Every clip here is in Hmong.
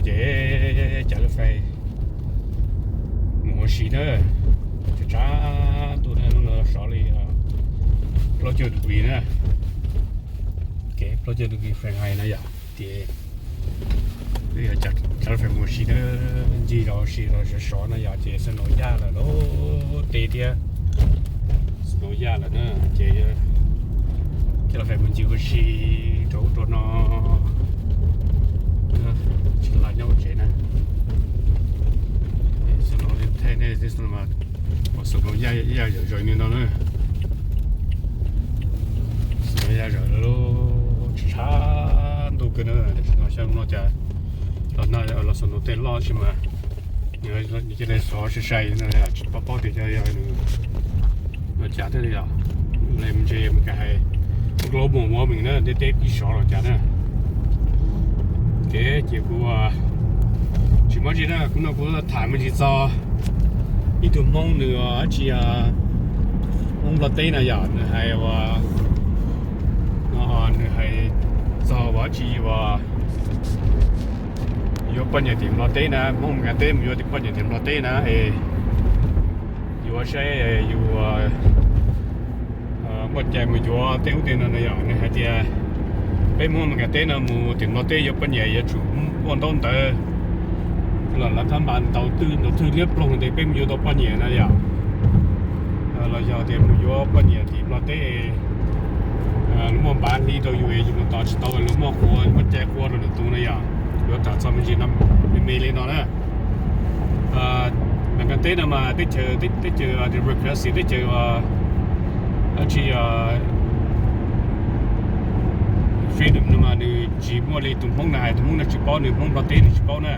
Ces cav laj fais mus ua si na, tshav ntuj na, hnub no sov li plaub caug degree na, kev plaub caug degree Fahrenheit na yom. Ces cav laj fais mus ua si na, ncig zos ua si los sov sov na yom, ces snow yaj lawm lauj, tej thiab snow yaj lawm na. Ces cav laj fais mus ncig ua si rau ub rau no, tsis laj nyob ua tsev na. Snow li thaij nej, snow yaj yam zoo li no na. Snow yaj zoo li, tshav ntuj kawg na. Tam sim no xyov no cas los nag los snow tej loj tab sis mas cia li sov sai sai no, tsis paub paub tias xyov yog nws los cas thiab li yom. Li me ntsis Meskas hais global warming na, ntiaj teb pib sov los cas na. Ces kuv tsis muaj dab tsi na, kuv no kuv tham me ntsis txog ib tug Hmoob nws dab tsi, Hmoob Nplog teb na yom, nws hais ua, nws hais txog ua dab tsi ua yuav poj niam tim Nplog teb na, Hmoob Meskas teb mus yuav poj niam tim Nplog teb na es yuav saib yus muaj cai mus yuav tej ub tej no na yom. Nws hais tias peb Hmoob Meskas teb no mus tim Nplog teb yuav poj niam yuav tsum muaj ntaub ntawv los lawv thab npas ntaus twj ntaus twg liab ploog ntes peb mus yuav tau poj niam na yom. Los yog tias mus yuav poj niam tim Nplog teb, luag muaj npav hli rau yus es yus mus tos tsis tau, luag muaj qhua muaj cai qhua rau lwm tus na yom. Yuav tham txog me ntsis no me me li no na. Meskas teb no mas teb chaws, teb chaws democracy, teb chaws dab tsi freedom no mas nws tsis muaj li tus Hmoob na hais, tus Hmoob no tsis paub, nws Hmoob Nplog teb nws tsis paub na.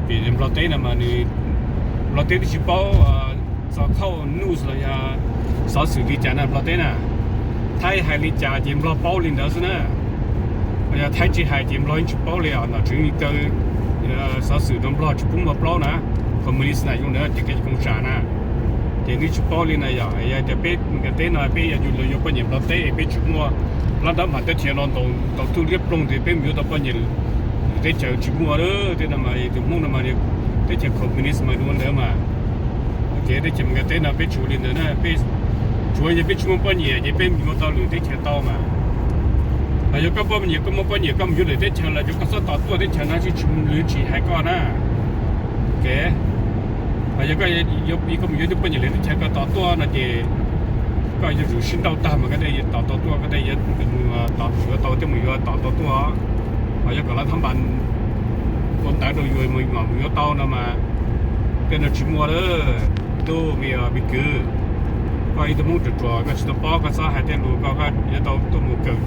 Vim Nplog teb no mas nws, Nplog teb twb tsis paub txog khauj news los yog xov xwm li cas na Nplog teb na. Thaib hais li cas ces Nplog paub li ntawd xwb na. Yog Thaib tsis hais ces Nplog yeej tsis paub li os, nom tswv kaw xov xwm rau Nplog tsis pub Nplog plaub na. Communist na, zoo ntawd ces kev koom sam na. Ces nws tsis paub li na yom. Yog tias peb Meskas teb no peb yog yus los yuav poj niam Nplog teb es peb tsis muaj lab dab mas teb chaws no ntaus twj liab ploog tias peb mus yuav tau poj niam, teb chaws tsis muaj. Tej no mas tus Hmoob no mas teb chaws communist mas dua ntawd mas. Kev teb chaws Meskas teb no peb tsis ua li ntawd na, peb tsuav yog peb tsis muaj poj niam ces peb mus yuav tau lwm teb chaws tau mas. Yog koj poj niam, koj muaj poj niam koj mus yuav lwm teb chaws los yog koj txhob tos tuaj teb chaws no tsis, lwm tsis hais koj na. Kev, yog koj mus yuav tus poj niam lwm teb chaws koj tos tuaj no ces koj yuav tsum sib nrauj tag mas koj thiaj tos tau tuaj, koj thiaj yuav tos yuav tau thiaj mus yuav tos tau tuaj. Ho yog kom lawv thab npas ua ntawv rau yus mus yuav tau no mas tej no tsis muaj lawm. Tub me me kwv, koj ib tug Hmoob ruam ruam koj tsis tau paub koj txhob hais tej lus ko, koj yuav tau tuaj mus kawm,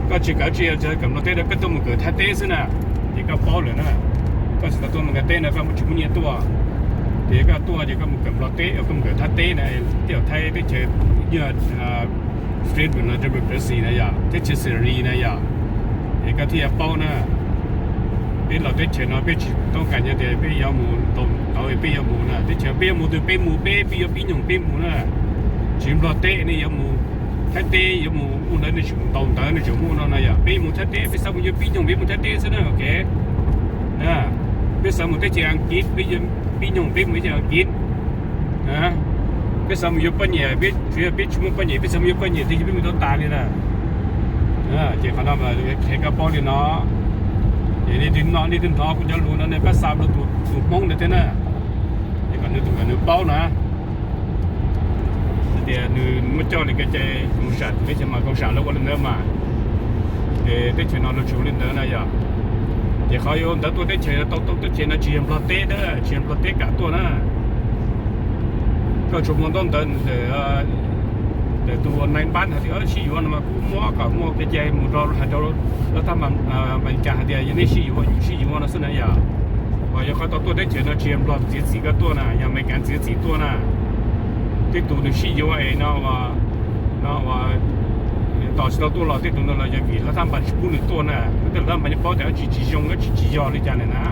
koj tsis kawm tsis kawm Nplog teb rau koj tuaj mus kawm Thaib teb xwb na, ces koj paub lawm na. Koj tsis tau tuaj Meskas teb no koj tsis muaj nyiaj tuaj, ces koj tuaj ces koj mus kawm Nplog teb, koj mus kawm Thaib teb na, tej Thaib teb chaws yog freedom no democracy na yom, teb chaws xes ris na yom, es koj thiaj yuav paub na. Peb los teb chaws no peb tsis toob kas nyob tias peb yuav mus ntaus ntawv peb yuav mus na, teb chaws peb yuav mus twg peb mus, peb peb yuav pib nyoog peb mus na. Tsis Nplog teb nej yuav mus, Thaib teb yuav mus ua ntawd nej tsis mus ntaus ntawv nej tsis mus no na yom. Peb mus Thaib teb peb xav mus yuav pib nyoog peb mus Thaib teb xwb na, ok. Peb xav mus teb chaws Askiv peb yuav pib nyoog peb mus teb chaws Askiv. Peb xav mus yuav poj niam, peb tsuav yog peb tsis muaj poj niam, peb xav mus yuav poj niam tiag ces peb mus tau tas li na. Ces qhov no mas qhia koj paub li no. Ces nej twb hnov, nej twb hnov kuv cov lus no nej pab xa rau tus Hmoob ntawd thiab na. Ces kom nws, kom nws paub na. Hais tias nws muab coj li kev cai koom sam, teb chaws mas koom sam lawv ua li ntawd mas, ces teb chaws no lawv tsuas li ntawd na yom. Ces qhov yuav ntawd tuaj teb chaws tau, tuaj teb chaws no tsis yog Nplog teb na, tsis yog Nplog teb kam tuaj na. Koj tsuas muaj ntaub ntawv ntawm tus nai npab hais tias sib yuav no mas kuj muab kom muaj kev cai mus rau hais rau lawv thab npas Amelikas hais tias yog nej sib yuav yus sib yuav no xwb na yom. Uas yog koj tau tuaj teb chaws no tsis yog Nplog txiav txim koj tuaj na, yog Amelikas txiav txim tuaj na. Tej tus nws sib yuav es no, no tos tsis tau tuaj los tej tus no los yog vim lawv thab npas tsis pub nws tuaj na. Tej lawv thab npas nws paub tias tsis, tsis zoo, tsis, tsis yog li cas na.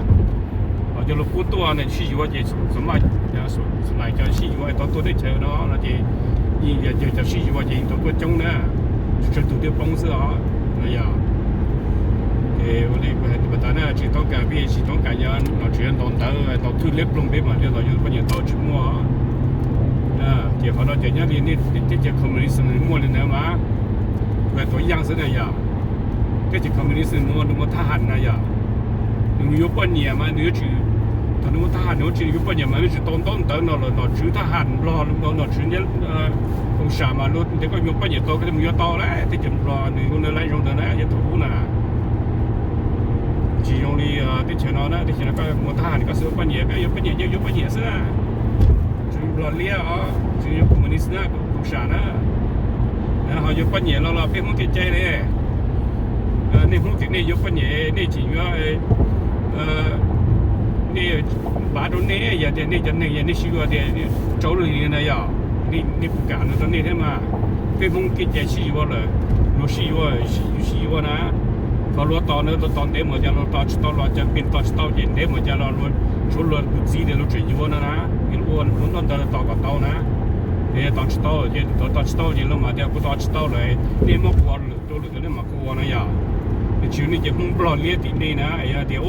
Los cov lus pub tuaj nws sib yuav ces xav mas, xav mas cov sib yuav es tau tuaj teb chaws no no ces yeej yog cov sib yuav ces yeej tau tuaj coob na. Tsawg tus twb poob xwb os, no yog. Ua li kuv hais tias pas tas na tsis toob kas peb tsis toob kas yog nom tswv ntaus ntawv ntaus thwj liab ploog peb mam li los yuav poj niam tau tsis muaj. Ces qhov no ces nyob li nej teb chaws communism muaj li ntawd mas, kuv hais tuav yaj xwb na yom. Teb chaws communism muaj nws muaj thab ham na yom. Nws mus yuav poj niam mas nws yuav tsis, thaum nws muaj thab ham nws yuav tsis yuav poj niam mas nws tsis tau ntaub ntawv no los nom tswv thab ham Nplog, nom tswv koom sam mas luag ntes koj yuav poj niam tau koj thiaj mus yuav tau lawm. Teb chaws Nplog nws ua ntawd lawv zoo ntawd na yog thaum ub na. Tsis zoo li teb chaws no na, teb chaws no koj muaj thab ham koj xwb yuav poj niam, koj yuav poj niam ces yuav poj niam xwb na. Tsis Nplog liab os, tsis yuav communist na, koom sam na. Ho yuav poj niam los los peb Hmoob kev cai ne, nej Hmoob ces nej yuav poj niam nej tseem yuav, nej pav rau nej yog tias nej cov neeg yog nej sib yuav tias rau li na yom, nej puas kam no rau nej thiab mas. Peb Hmoob kev cai sib yuav lawm, luag sib yuav, sib yuav na. Qhov luag tos na luag tos ntev mas cas luag tos tsis tau los cas pes tos tsis tau ces ntev mas cas los luag tshuav luag tus txiv tias luag tseem yuav no na. Ces luag ua luag ntaub ntawv tos kom tau na. Ces tos tsis tau ces tos tsis tau ces luag mam tias kuv tos tsis tau lawm, nej muab kuv ua lwm rau lwm tus nej mam kuv ua no yom. Ces tsis yog nej ces Hmoob Nplog liab tim nej na yog tias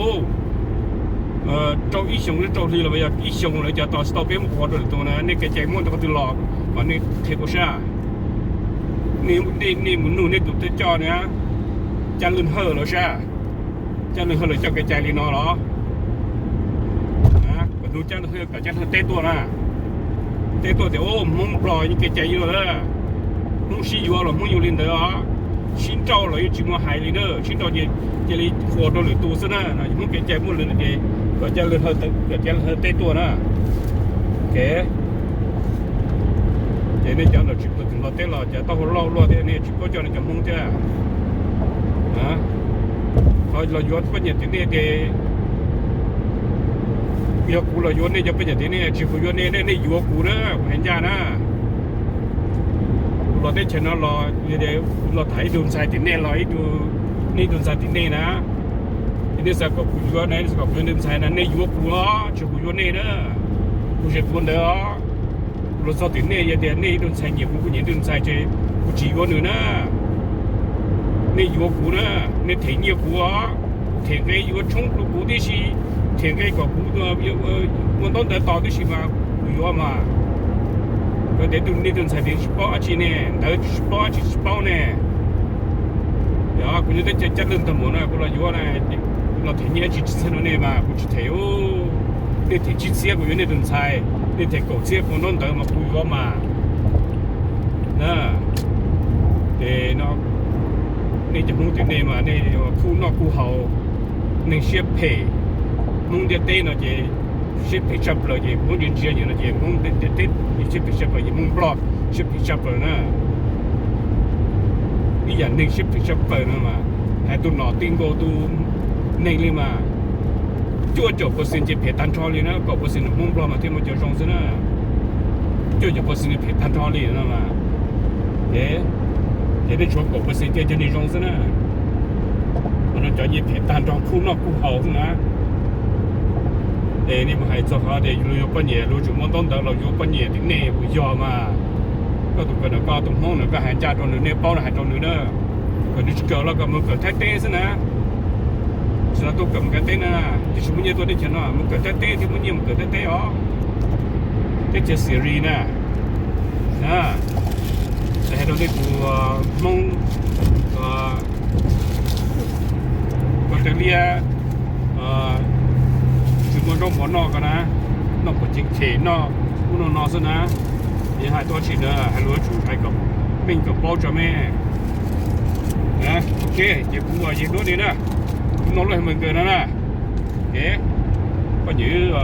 rau ib xyoos rau hli los yog ib xyoos lawm cas tos tsis tau peb muab kuv ua rau lwm tus na, nej kev cai muaj ntawm qhov twg los kom nej qhia kuv sab. Nej mus nug nej tus thawj coj na, Caj Lwj Hawj lawv sab. Caj Lwj Hawj lawv coj kev cai li no los? Kom nug Caj Lwj Hawj kom Caj Lwj Hawj teb tuaj na. Teb tuaj tias Hmoob Nplog yeej kev cai li no lawm, Hmoob sib yuav los Hmoob yuav li ntawd os, sib nrauj los yeej tsis muaj hais li na, sib nrauj ces cia li qhuas rau lwm tus xwb na. Hmoob kev cai muaj li no ces kom Caj Lwj Hawj, kom Caj Lwj Hawj teb tuaj na. Ces nej cov nom tswv Nplog teb los cas tau hau loj luaj thiab nej tsis paub coj nej cov Hmoob thiab. Qhov los yuav poj niam tim nej ces yog kuv los yuav nej cov poj niam tim nej, tsis kuv yuav nej, nej yuav kuv na, kuv hais ncaj na. Kuv los teb chaws no los, kuv los tham ib tug ntxhais tim nej los, nej ib tug ntxhais tim nej na, ces nej xav kom kuv yuav na, nej xav kom kuv yuav nej tus ntxhais na, nej yuav kuv os, tsis kuv yuav nej na. Kuv tseem tuav ntawv os. Kuv los txog tim nej yog tias nej ib tug ntxhais nyiam kuv, kuv nyiam ib tug ntxhais ces kuv tsis yuav nws na. Nej yuav kuv na, nej them nyiaj kuv os, them nqe yuav tshoob rau kuv tib si, them nqe kom kuv ua ntaub ntawv tos tib si mas kuv yuav mas. Koj tias tus nej tus ntxhais tias tsis paub dab tsi ne, ntawv tsis paub dab tsi tsis paub ne. Yog kuv nyob teb chaws Caj Lwj tag mus na kuv los yuav na, kuv los them nyiaj tsis txhiab rau nej mas kuv tsis them. Nej them tsib txhiab kuv yuav nej tus ntxhais, nej them kaum txhiab kuv ntaub ntawv mas kuv yuav mas. Na, ces no nej cov Hmoob tim nej mas nej khuj noj khuj haus, neeg siab phem. Hmoob ntiaj teb no ces siab phem tshaj plaws ces Hmoob ntsia ntsia no ces Hmoob ntiaj teb siab phem tshaj plaws ces Hmoob Nplog siab phem tshaj plaws na. Ib yam neeg siab phem tshaj plaws no mas hais tus nom twg nkaus tus neeg li mas cuaj caum percent ces phem tag nrho li na, kaum percent Hmoob Nplog mas thiaj muaj cov zoo xwb na. Cuaj caum percent phem tag nrho li no mas, ces nej tshuav kaum percent thiaj cov neeg zoo xwb na. Qhov no cov nyiaj phem tag nrho khuj noj khuj haus xwb na. Es nej mus hais txog qhov tias luag yuav poj niam luag tseem muab ntaub ntawv los yuav poj niam tim nej puas yog mas? Koj tus kawm ntawm koj tus Hmoob ntawm koj hais ncaj rau nws, nej paub no hais rau nws na. Kom nws tsis kawm los kom mus kawm Thaib teb xwb na. Tsis tau tuaj kawm mus Thaib teb na, tiam sis muaj nyiaj tuaj teb chaws no mus kawm Thaib teb thiab muaj nyiaj mus kawm Thaib teb os. Teb chaws Syria na. Hais rau tej tus Hmoob Australia, tsis muaj zaub mov noj ko na, noj pom ceev chem noj ub noj no xwb na. Yog hais tuaj tsis na hais lus yuav tsum hais kom meej kom paub tso me. Ok, ces kuv ua yig duab li na, kuv no lub hais mees kawg no na. Poj niam wb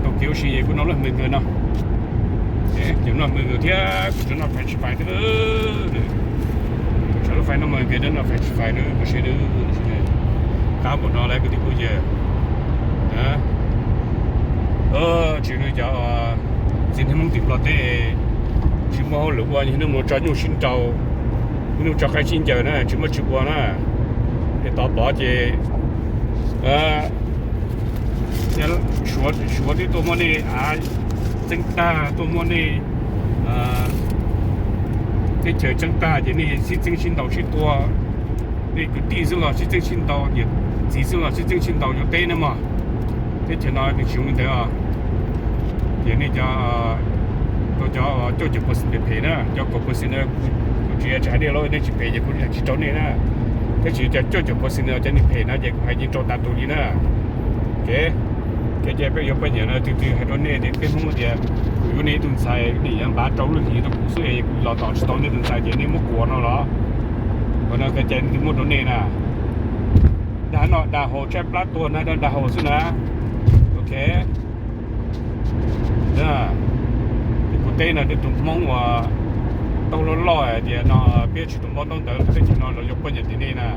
tau kev ua si kuv no lub hais mees kawg no. Ces no mees kawg thiab kuv tseem noj fais tsis fais thiab. Kuv tseem lub fais no mees kawg no fais tsis fais na, koj saib na. Qab npaum no lawm kwv tij phooj ywg. Tsis nws cov txiv neej Hmoob tim Nplog teb tsis muaj hauj lwm ua, hnub mus tso nyuj sib nraus, hnub tso qaib sib ncaws na, tsis muaj tsis ua na. Ces tov pov ces Suav twb tuaj muab nej av txeeb tag, tuaj muab nej teb chaws txeeb tag ces nej sib txeeb sib ntaus sib tua. Nej kwv tij xwb los sib txeej sib ntaus, niam txiv xwb los sib txeej sib ntaus yuav teb na mog. Teb chaws no nws tsis zoo li ntawd os. Ces nej cov, rau cov cuaj caum percent phem na, cov kaum percent no kuv tsis, tsis hais nej los nej tsis phem ces kuv tsis rau nej na. Tab sis cov cuaj caum percent no cov neeg phem no ces kuv hais yeej rau tas tus li na. Ok, kev cai peb yuav poj niam no tus twg hais rau nej tias peb Hmoob tias kuv yuav nej ib tug ntxhais nej yuav npav rau lub hlis rau kuv xwb es kuv los tos tsis tau nej tus ntxhais ces nej muab kuas no los, qhov no kev cai twb muab rau nej na. Dag no dag haus tshaib plab tuag na, dag haus xwb na. Ok. Kuv teb no tej tus Hmoob uas tau loj loj hais tias no peb tsis tau npau taub ntawv teb chaws no los yuav poj niam tim nej na.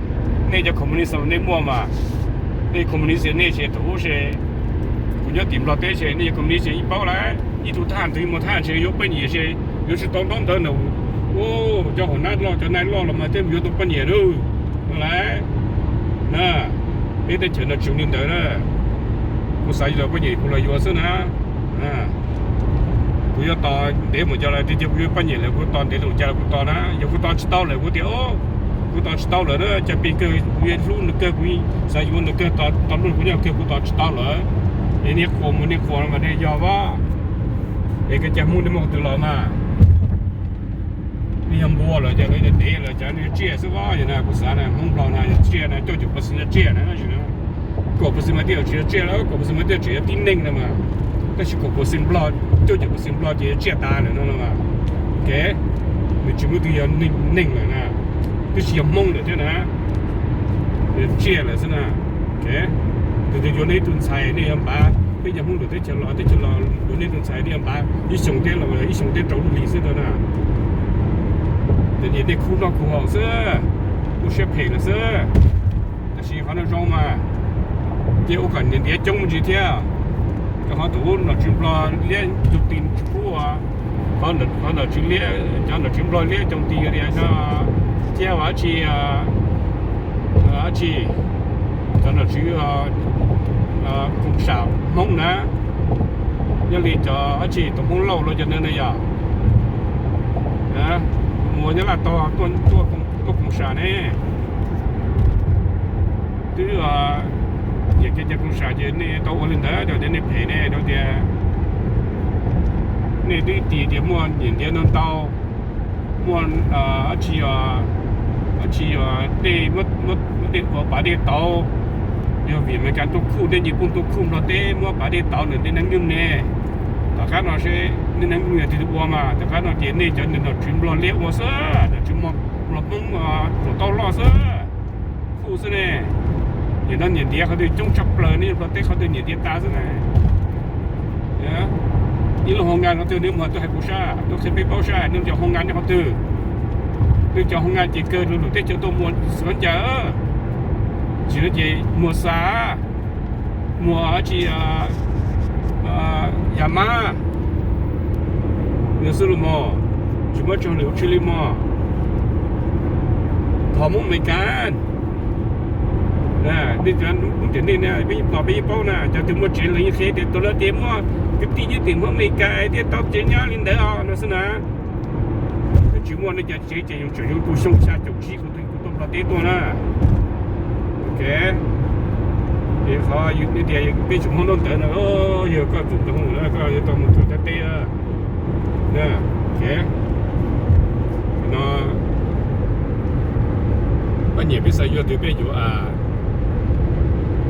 Nej cov communist nej muaj mas, nej communist nej ces thaum ub ces kuv nyob tim Nplog teb ces nej cov communist ces yeej paub lawm, ib tug thaj tus mus thaj ces yuav poj niam ces yuav tsis tau ntaub ntawv na. Ua cov hauv nab loj cov nai loj los mas tej yuav tau poj niam na. Lawm na, peb teb chaws no tsis li ntawd na. Kuv xav yuav poj niam kuv los yuav xwb na. Kuv yuav tos ntev mus cas los tiag tiag kuv yuav poj niam lawm kuv tos ntev mus cas los kuv tos na. Yog kuv tos tsis tau lawm kuv tias o, kuv tos tsis tau lawm na, cas pes kawg kuv yeej hlub nws kawg, kuv xav yuav nws kawg, tos nws kuv nyob kawg, kuv tos tsis tau lawm es nej qhuas mus nej qhuas no mas nej yog vaj es kev cai Hmoob nej muaj qhov twg los mas. Nej yog npua lawm ces lawv dev lawm ces nej tsiaj xwb os. Yog na kuv xav na Hmoob Nplog na yog tsiaj na cuaj caum percent yog tsiaj na, kaum percent mas tej zaum tsis yog tsiaj lawm, kaum percent mas tej zaum tseem yog tib neeg na mas, tab sis kaum percent Nplog, cuaj caum percent Nplog ces yog tsiaj tas lawm no. Ok, nws tsis muaj twg yog neeg lawm na, twb tsis yog Hmoob lawm thiab na, yog tsiaj lawm xwb na. Ok, tus twg yuav nej ib tug ntxhais nej yuav npav, peb cov Hmoob lwm teb chaws los teb chaws los yuav nej tus ntxhais nej yuav npav ib xyoos thiab los ib xyoos thiab rau lub hlis xwb na. Ces nej khub noj khub haus xwb, kuj siab phem lawm xwb. Tab sis qhov no zoo mas, ces ua kom niam ntiav coob me ntsis thiab. Rau qhov tus nom tswv Nplog liab tus ti tsis pub, qhov nom tswv liab, cov nom tswv Nplog liab coob ti tias no, thiab ua dab tsi, dab tsi, cov nom tswv koom sam Hmoob na, nyob li cov dab tsi tus Hmoob Lauj los cov no na yog mus Nyab Laj tog tuaj koom sam ne. Twb yog kev cai koom sam ces nej tau ua li ntawd rau tias nej phem ne, rau tias nej twb tis tias muaj niam ntiav no ntau, muaj dab tsi, dab tsi dej, muab dej ua pav dej tauv, yog vim Amelikas tuaj khuj dej nci puj tuaj khuj Nplog teb muab pav dej tauv ntawm nej neeg nyoog ne. Tom qab no seb nej neeg nyoog yog tus twg ua mas tom qab no ces nej cov nom tswv Nplog liab ua xwb, nom tswv Nplog Hmoob tuam tau loj xwb, khuj xwb ne. Nim no niam ntiav qhov twg coob tshaj plaws ne, Nplog teb qhov twg niam ntiav tas xwb ne. Ib lub hoo nkas no twg nws mus tuaj hais kuv sab, tuaj qhia peb paub sab, nws cov hoo nkas nyob qhov twg. Nws cov hoo nkas ces kawg lub lub teb chaws tuaj muag xwb ncaj. Tsis no ces muag xa, muag dab tsi, yam mab, nws xwb los mog, tsis muaj tsoog lwm ua tsi li mog. Thov Hmoob Amelikas, nej cov Hmoob tiam neej na, peb yeej tos peb yeej paub na, cov twg muaj tsev lawv yeej qhia tias tus lawv tias muaj kwv tij nyob tim Hmoob Amelikas thiaj tau tsev nyob li ntawd os no xwb na. Tsis muaj nej cov tsev ces yus tseem yog tus xyoo xya caum tsib kuv twb kuv tuaj Nplog teb tuaj na. Ok, ces qhov yus tias peb tseem Hmoob ntaub ntawv na, yog koj tus ntawd na koj yuav tau mus tuaj cov teb. Ok, no poj niam peb xav yuav twg peb yuav,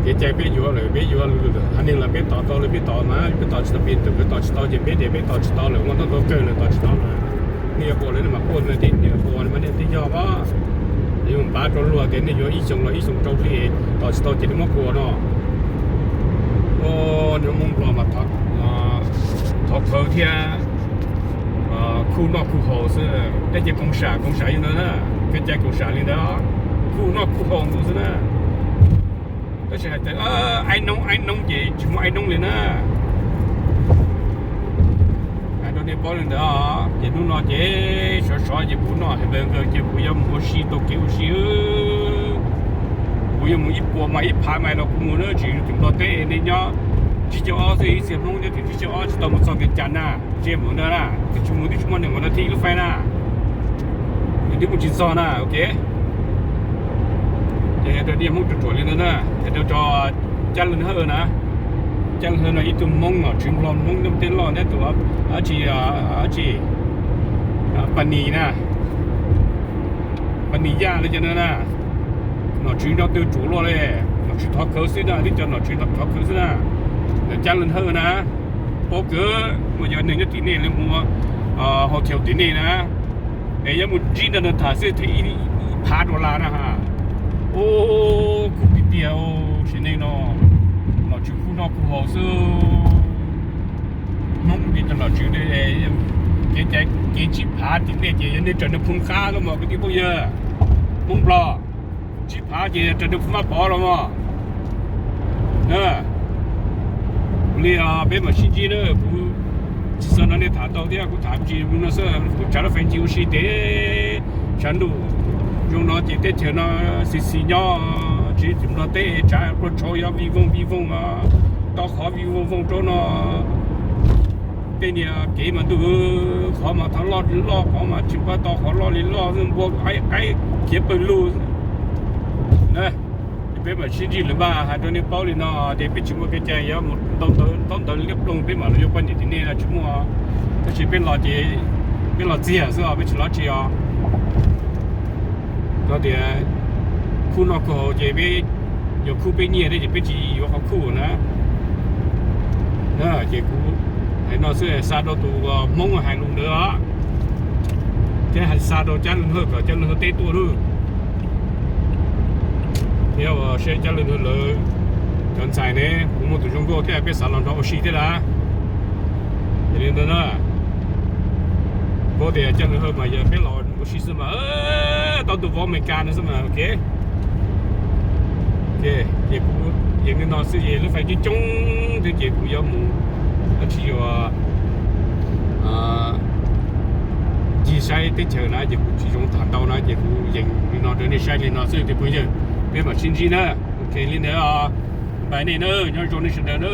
kev cai peb yuav lawm peb yuav, haiv neeg los peb tos tau lawm peb tos mas peb tos tsis tau pes ntawm peb tos tsis tau ces peb tias peb tos tsis tau lawm, muaj tab tua kawg lawm tos tsis tau lawm. Nej yuav quas lawm nej mam quaj, nej yuav quas mas nej twb yog as. Yuav npav rau luag tias nej yuav ib xyoos los ib xyoos rau hli, tos tsis tau ces nej muab quas no. Nej Hmoob Nplog mas thov khawv thiab khuj noj khuj haus xwb. Tej ces koom sam koom sam li ntawd na, kev cai koom sam li ntawd, khuj noj khuj haus nkaus xwb na. Tab sis hais tias aib noob aib noob ces tsis muaj aib noob li na. Hais rau nej paub li ntawd, ces hnub no ces sov sov ces kuv noj hamburger ces kuv yuav mus ua si tau kev ua si. Kuv yuav mus ib puas mas ib phav mas los kuv mus na, tsis yog tim Nplog teb nej nyob tsib caug ob xwb, ib txhia Hmoob nyob tim tsib caug ob tsis tau mus txog Vias Cas na, ntshe mus ntawd na, tsis mus twb tsis muaj neeg ua no thiab ib lub fais na. Nws twb mus tsis txog na, ok. Ces hais rau nej Hmoob ruam ruam li no na, hais rau cov Cab Leej Hawj na. Cab Leej Hawj no ib tug Hmoob nom tswv Nplog, Hmoob nyob teb loj nyob tus dab tsi, dab tsi, Pas Nis na, Pas Nis Yaj li cov no na. Nom tswv no twb ruam luaj li, nom tswv thov khawv xwb na, twb cov nom tswv thov khawv xwb na. Cab Leej Hawj na, paub kawg, mas yog neeg nyob tim nej li mus, hau thiaus tim nej na, es yuav mus ntsib nrog nws tham xwb them ib phav dollar na ha. Ub, khub tiag tiag, sim neej no nom tswv khub noj khub haus xwb. Hmoob ces cov nom tswv kev cai kev tsib phav tim nej ces yog nej raws nws phoo qab los mas kwv tij phooj ywg. Hmoob Nplog tsib phav ces raws nws phoo maj pov los mas. Kuv li peb mam sib ntsib na, kuv tsis xav nrog nej tham ntau thiab, kuv tham tsis no xwb, kuv tsav lub feem ntsis ua si tes tshav ntuj zoo no ces teb chaws no xis xis nyob, tsis tim Nplog teb tsav pluaj tshauv yog vij voog vij voog, tau qhov vij voog voog rau no. Tej niag kev mas ntuj, qhov mas thov loj li loj, qhov mas tsis npaj tau qhov loj li loj, npua qaib khiav pawg lug. Peb mam sib ntsib lawm mas, hais rau nej paub li no ces peb tsis muaj kev cai yuav mus ntaub ntawv liab ploog, peb mam los yuav poj niam tim nej no tsis muaj. Tab sis peb los ces peb los txiag xwb os, peb tsis los tsi os. Koj tias khub noj khub haus ces peb yuav khub peb nyiaj thiab ces peb tsis yuav qhov khub na. Ces kuv hais no xwb, xa rau tus Hmoob hais lus ntawd os, thiab xa rau Cab Leej Hawj kom Cab Leej Hawj teb tuaj lawm. Thiab saib Cab Leej Hawj lawv cov ntxhais ne, kuv muaj tus zoo nkauj thiab peb xav los nrog ua si thiab na. Yog li ntawd na, paub tias Cab Leej Hawj mas yog peb los ua si xwb mas, tau tus vauv Amelikas no xwb mas, ok. Ces kuv yeej li no xwb, ces lub feem coob coob thiab ces kuv yuav mus, tab sis yuav ncig saib teb chaws na ces kuv tsis zoo tham ntau na ces kuv yeej li no rau nej saib li no xwb tus phooj ywg. Peb mam sib ntsib na. Ok li ntawd, bye nej na, nyob zoo nej sawv daws na.